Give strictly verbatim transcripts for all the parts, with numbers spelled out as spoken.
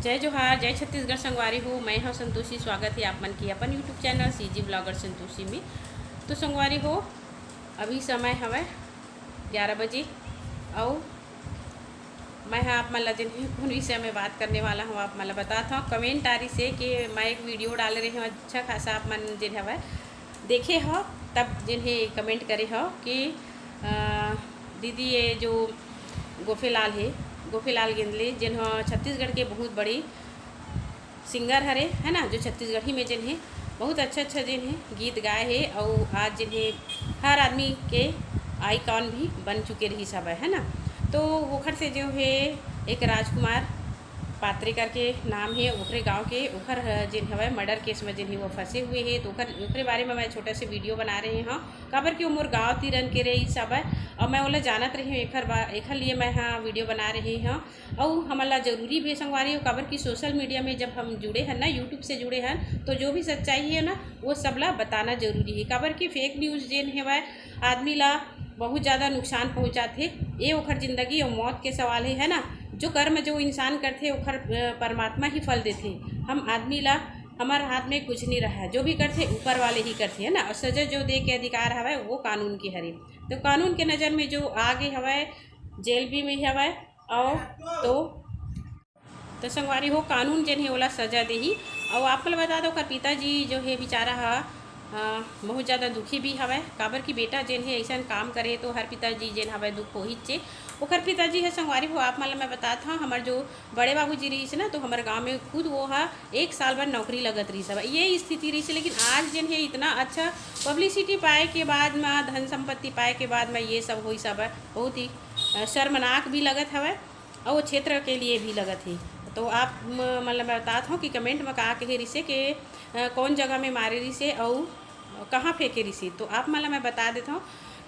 जय जोहार, जय छत्तीसगढ़ संगवारी हो। मैं हव संतोषी, स्वागत हे आप मन के अपन YouTube channel CG Vlogger Santoshi में। तो संगवारी हो, अभी समय हवय ग्यारह बजे, अउ मैं ह आप मन ला जेन हे कोन विषय में बात करने वाला हूँ, आप मन ला बतात हव। कमेंट आ रहिस हे कि मैं एक वीडियो डाले रहे हूँ, अच्छा खासा आप मन जेन हवय देखे हव, तब जेन हे कमेंट करे हव कि अ, दीदी ये जो गोफेलाल हे, गोफेलाल गेंदले, जेन ह छत्तीसगढ़ के बहुत बड़ी सिंगर हरे, है ना, जो छत्तीसगढ़ी में जेन हे बहुत अच्छा अच्छा जेन हे गीत गाए हे, अउ आज जेन हे हर आदमी के आइकॉन भी बन चुके रहिस हवय, है ना। तो ओखर से जो हे एक राजकुमार पात्रे करके नाम हे ओखरे गांव के, ओखर ह-, जेन हवय मर्डर केस में जेन हे वो फंसे हुए हे, तो ओखर, ओखरे बारे में मैं छोटा से वीडियो बना रहे हव, काबर कि वो मोर गांव तीरन के रहिस हवय, अउ मैं ओला जानत रही हूँ, एखर बा-, एखर लिए मैं ह वीडियो बना रहे हव। अउ हमन ला जरूरी भी संगवारी हो, काबर कि सोशल मीडिया में जब हम जुड़े हन ना, YouTube से जुड़े हन, तो जो भी सच्चाई हे ना, वो सब ला बताना जरूरी हे, काबर कि फेक न्यूज़ जेन हेवय, आदमी ला बहुत ज़्यादा नुकसान पहुँचाथे। ये ओखर जिंदगी अउ मौत के सवाल हे, है ना। जो कर्म जो इंसान करथे, ओखर, अ, परमात्मा ही फल देथे। हम आदमी ला, हमर हाथ में कुछ नहीं रहा है, जो भी करथे, ऊपर वाले ही करथे, है ना। अउ सजा जो दे के अधिकार हवय, वो कानून के हरे। तो कानून के नज़र में जो आगे हवय, जेल भी में हवय, अउ तो तो संगवारी हो, कानून जेन हे ओला सजा देही। अउ आप मन ल बता दो, ओकर पिताजी जो हे बेचारा ह, अ, बहुत ज़्यादा दुखी भी हवय, काबर कि बेटा जेन हे अइसन काम करे तो हर पिताजी जेन हवय दुख होही चे। ओकर पिताजी ह संगवारी हो, आप मन ल मैं बतात हव, हमर जो बड़े बाबूजी रहिस ना, तो हमर गांव में खुद वो ह एक साल बर नौकरी लगत रहिस हवय, ये स्थिति रहिस हे। लेकिन आज जेन हे इतना अच्छा पब्लिसिटी पाए के बाद म, धन संपत्ति पाए के बाद म ये सब होइस हवय, बहुत ही, अ, शर्मनाक भी लगत हवय। अउ वो क्षेत्र के लिए भी लगत हे। तो आप म-, मन ल मैं बतात हव कि कमेंट म का कहे रिसे के, अ, कौन जगह में मारे रिसे अउ कहाँ फेंके रिसे। तो आप मन ल मैं बता देत हव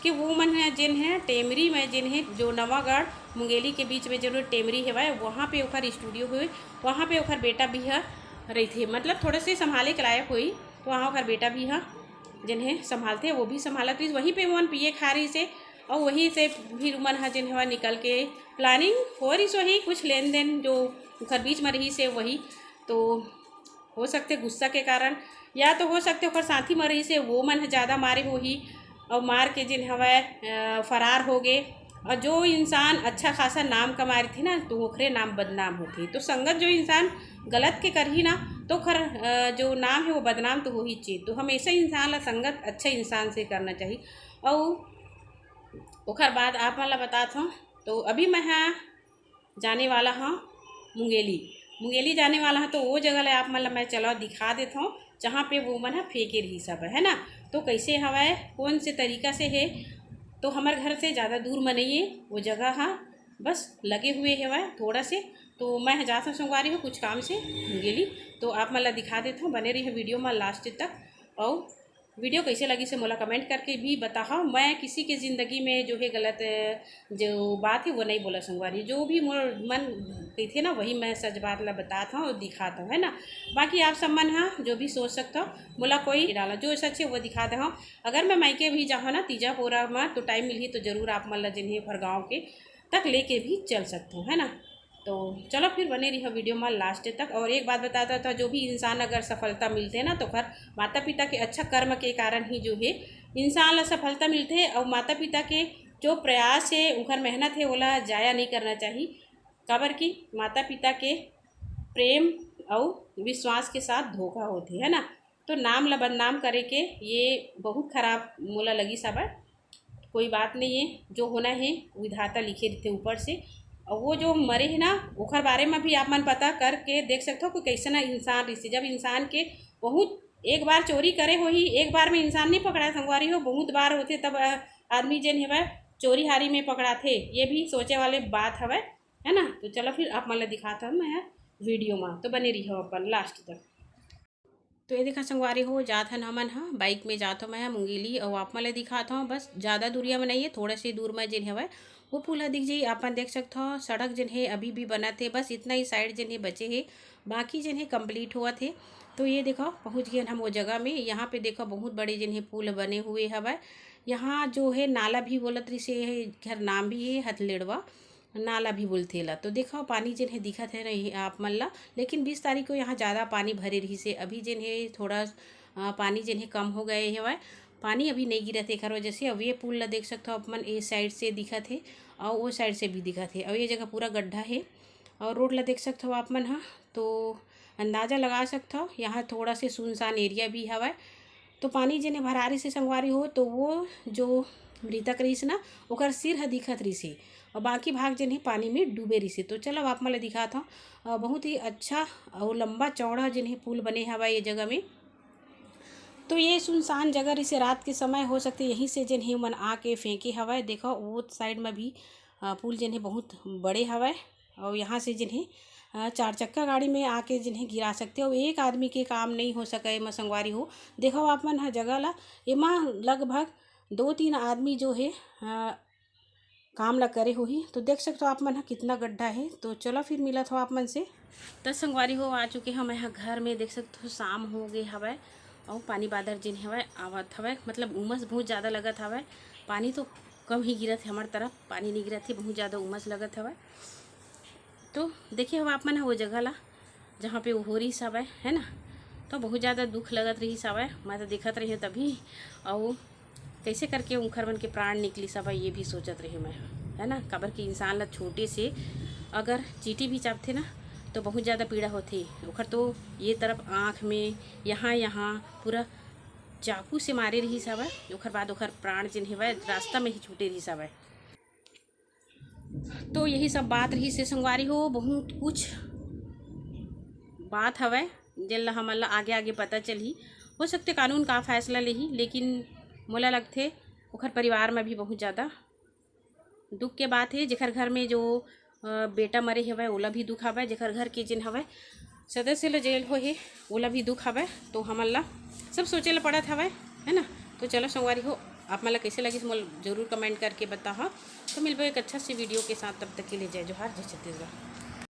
कि वो मन ह जेन हे टेमरी में जेन हे जो नवागढ़ मुंगेली के बीच में जो टेमरी हेवय, वहाँ पे ओखर स्टूडियो होय, वहाँ पे ओखर बेटा भी ह रहिथे, मतलब थोड़ा से संभाले के लायक होई, तो वहाँ ओखर बेटा भी ह जेन हे संभालथे, वो भी संभालत रहिस, वहीं पे ओमन पिए खा रहिस हे, अउ वहीं से फिर उमन ह जेन हवय निकल के प्लानिंग हो रहिस होही, कुछ लेन देन जो ओखर बीच म रहिस हे वही, तो हो सकथे गुस्सा के कारण, या तो हो सकथे ओखर साथी म रहिस हे, वो मन ह ज़्यादा मारे होही, अउ मार के जेन हवय, अ, फरार हो गे। अउ जो इंसान अच्छा खासा नाम कमाए रहिथे ना, तो ओखरे नाम बदनाम होथे। तो संगत जो इंसान गलत के करही ना, तो ओखर, अ, जो नाम हे वो बदनाम तो होही चे। तो हमेशा इंसान ला संगत अच्छा इंसान से करना चाही। अउ ओखर बाद आप मन ला बतात हव, तो अभी मैं ह जाने वाला हव मुंगेली। मुंगेली जाने वाला हव, तो वो जगह ला आप मन ला मैं चलो दिखा देत हव, जहाँ पे वो मन ह फेंके रहिस हवय, है ना। तो कैसे हवय, कौन से तरीका से हे, तो हमर घर से ज़्यादा दूर म नहीं हे वो जगह ह, बस लगे हुए हेवय थोड़ा से। तो मैं ह जात हव संगवारी हो कुछ काम से मुंगेली, तो आप मन ला दिखा देत हव, बने रहिए वीडियो म लास्ट तक। अउ वीडियो कैसे लगिस हे मोला कमेंट करके भी बताहव। मैं किसी के ज़िंदगी में जो है गलत, अ, जो बात है वो नहीं बोला संगवारी, जो भी मोर मन कहिथे ना वही मैं सच बात ला बतात हव अउ दिखात हव, है ना। बाकी आप सब मन ह जो भी सोच सकत हव, मोला कोई डाला जो सच है वो दिखा दे हव। अगर मैं मायके भी जाहूँ ना तीजा पोरा म तो टाइम मिलही तो जरूर आप मन ला जेन हे ओखर गाँव के तक लेके भी चल सकत हव, है ना। तो चलो फिर बने रहिए वीडियो में लास्ट तक। और एक बात बता देता, जो भी इंसान अगर सफलता मिलथे ना तो ओखर माता पिता के अच्छा कर्म के कारण ही जो है इंसान ला सफलता मिलथे। और माता पिता के जो प्रयास है, उनकर मेहनत है, ओला जाया नहीं करना चाहिए, काबर कि माता पिता के प्रेम अउ विश्वास के साथ धोखा होथे, है ना। तो नाम ला बदनाम करे के ये बहुत खराब मोला लगिस हवय। कोई बात नहीं है, जो होना है विधाता लिखे रहिथे ऊपर से। और वो जो मरे है ना, ओखर बारे में भी आप मन पता करके देख सकते हो कि कैसन इंसान रहिसे। जब इंसान के बहुत एक बार चोरी करे होही, एक बार में इंसान नहीं पकड़ा संगवारी हो, बहुत बार होथे तब, अ, आदमी जेन हवय चोरी हारी में पकड़ाथे। ये भी सोचे वाले बात हवय, है ना। तो चलो फिर आप मन ला दिखात हव मैं वीडियो में, तो बने रहिए अपन लास्ट तक। तो ये देखा संगवारी हो, जात हन हमन ह, बाइक में जात हव मैं ह मुंगेली, अउ आप मन ल दिखात हव, बस ज़्यादा दूरिया में नहीं है, थोड़ा से दूर में जेन हवय वो पुल ह दिख जाही। आप मन देख सकत हव, सड़क जेन हे अभी भी बनत हे, बस इतना ही साइड जेन हे बचे हे, बाकी जेन हे कंप्लीट होवत हे। तो ये देखो पहुँच गए हम वो जगह में। यहाँ पे देखो बहुत बड़े जेन हे पुल बने हुए हवय। यहाँ जो है नाला भी बोलत रहिसे, ये घर नाम भी है हथलेड़वा। नाला भी बोलथे एला। तो देखो, पानी जेन हे दिखत हे रही आप मन ला, लेकिन बीस तारीख को यहाँ ज़्यादा पानी भरे रहिस हे। अभी जेन हे थोड़ा, अ, पानी जेन हे कम हो गए हवय, पानी अभी नहीं गिरत हे, एखर वजह से। अब ये पुल ला देख सकथो आप मन, ए साइड से दिखत हे और वो साइड से भी दिखत हे, और ये जगह पूरा गड्ढा हे। और रोड ला देख सकथो आप मन ह, तो अंदाज़ा लगा सकथो, यहाँ थोड़ा से सुनसान एरिया भी हवय। तो पानी जेन हे भरा रहिस हे संगवारी हो, तो वो जो मृतक रहिस ना, ओकर सिर ह दिखत रहिस हे, और बाकी भाग जेन हे पानी में डूबे रहिस हे। तो चलो, आप मन ला दिखात हव, अ, बहुत ही अच्छा और लंबा चौड़ा जेन हे पुल बने हवय ये जगह में। तो ये सुनसान जगह रहिस हे, रात के समय हो सकथे यहीं से जेन हे मन आके फेंके हवय। देखो, वो साइड में भी, अ, पुल जेन हे बहुत बड़े हवय, और यहाँ से जेन हे, अ, चार चक्का गाड़ी में आके जेन हे गिरा सकथे, और एक आदमी के काम नहीं हो सके एमा संगवारी हो। देखो आप मन ह जगह ला, एमा लगभग दो तीन आदमी जो हे, अ, काम ला करे होही। तो देख सकथो आप मन ह कितना गड्ढा हे। तो चलो फिर मिलत हो आप मन से। त संगवारी हो, आ चुके हव मैं ह घर में। देख सकथो शाम हो गे हवय, अउ पानी बादर जेन हवय आवत हवय, मतलब उमस बहुत ज़्यादा लगत हवय। पानी तो कम ही गिरत हे हमर तरफ, पानी नहीं गिरत हे, बहुत ज़्यादा उमस लगत हवय। तो देखे हो आप मन ह वो जगह ला, जहाँ पे वो हो रहिस हवय, है ना, तो बहुत ज़्यादा दुख लगत रहिस हवय। मैं तो देखत रही हूँ तभी, अउ कैसे करके उनखर मन के प्राण निकलिस हवय, ये भी सोचत रही मैं, है ना, काबर कि इंसान ला छोटे से अगर चींटी भी चाबथे ना, तो बहुत ज़्यादा पीड़ा होथे। ओखर तो ये तरफ आँख में, यहाँ, यहाँ पूरा चाकू से मारे रहिस हवय। ओखर बाद ओखर प्राण जेन हवय, रास्ता में ही छूटे रहिस हवय। तो यही सब बात रहिस हे संगवारी हो, बहुत कुछ बात हवय, जेन ला हमन ला आगे आगे पता चलही। हो सकथे कानून का फैसला लेही, लेकिन मोला लगथे ओखर परिवार में भी बहुत ज़्यादा दुख के बात हे, जेखर घर में जो, अ, बेटा मरे हवय, ओला भी दुख हवय, जेखर घर के जेन हवय सदस्य ल जेल होहे, ओला भी दुख हवय। तो हमन ला सब सोचे ल पड़त हवय, है ना। तो चलो संगवारी हो, आप मन ला कैसे लगिस, मोला जरूर कमेंट करके बताहा। तो मिलबो एक अच्छा से वीडियो के साथ, तब तक के लिए जय जोहार, जय छत्तीसगढ़।